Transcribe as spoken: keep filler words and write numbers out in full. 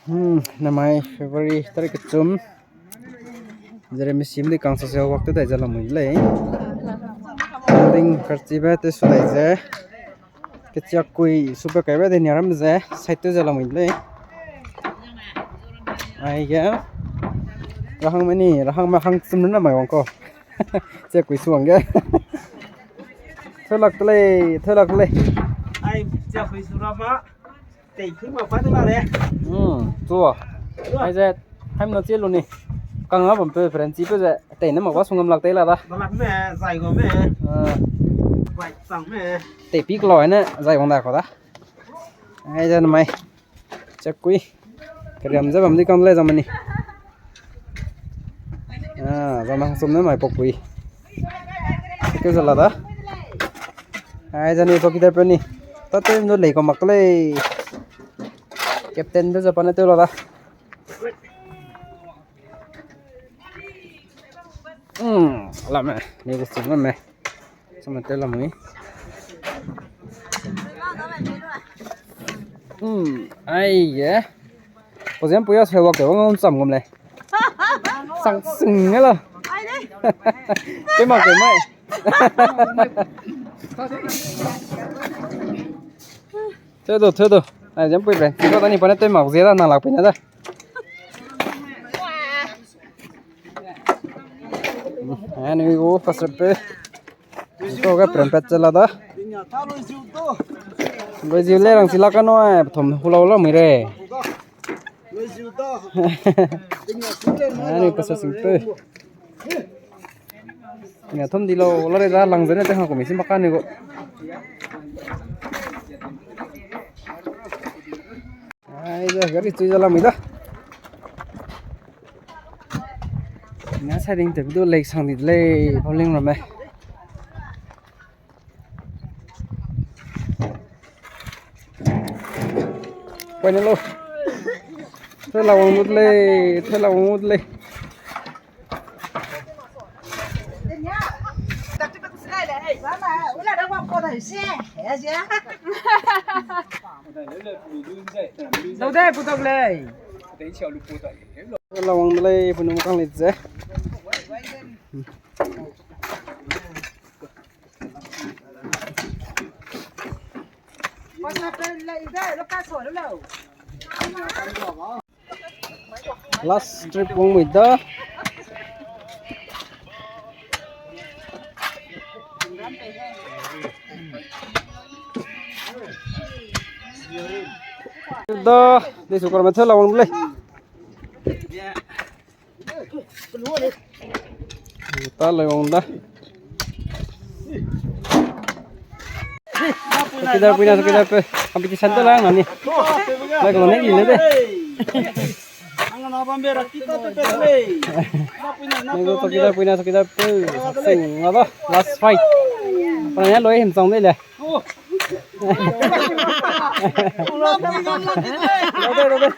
Hmm, namai February tarik kechum. Zere misim di kang social work te dai ze lamui lei. Building karchibe te su dai ze. Kechiakui supe kaibe de niaram ze side te ze lamui lei. Aige. Rahang meni, rahang ma hang chum na mai wang ko. Chiakui su wang ge. Thulak te lei, thulak te lei. Ai, chiakui su ra ma. Tei phi ma pa de la le. Hmm, chua. Ai ze, haim na chi lu ni. Kang a bam pe, friend chi pe ze, tei ne mak ba sungam lak tei la da. Malak me, zai go me. Ah. Zai sang me. Tei pi klo ne, zai wang da ko da. Ai ze namai. Chiakui. Keriam ze bam di kam le zamani. Ah, zama hangsum ne mai pokui. Ke zala da. Ai, zani chowkidar pe ni. Ta te ndo lei ko mak lei. Captain de zapa ne te lo da. Hmm, lame, ni gu sing lame. Sama te lamui. Hmm, ai ye. Position puya se wa ke wang cham gum lei. Sang sing nge la. Te mak ke mai. Te do, te do. Ai, jam pui be. Ko ta ni pa ne te mak ze da na lak pe na da. Ani gu first pe. Ko ga prem pet chala da. Loi ziu le rang sila ka no ai, thom hulau lau mi re. Ani pasa sing pe. Nia thom di lau, la re da lang zene te ha ko mi sim baka ni go. Ai, ja, gari chui ja lamui da. Nia siding te du lei sang di lei, bowling ram me. Poi ne lo. Thela wang mut lei, thela wang mut lei. Dau de, putak lei. Thela wang de lei, punu kang lei ze. Last trip wang mui da. Da, de su kar me thela wang lei. Ta lei wang da. Chowkidar puina, chowkidar pe. Competition te la ngani. Lai ko ne gi le de. Ang na bam be ra kita te pe le. Nego chowkidar puina, chowkidar pe. Sing nga da. Last fight. Pala ne loi him chang de le. Lo de, lo de.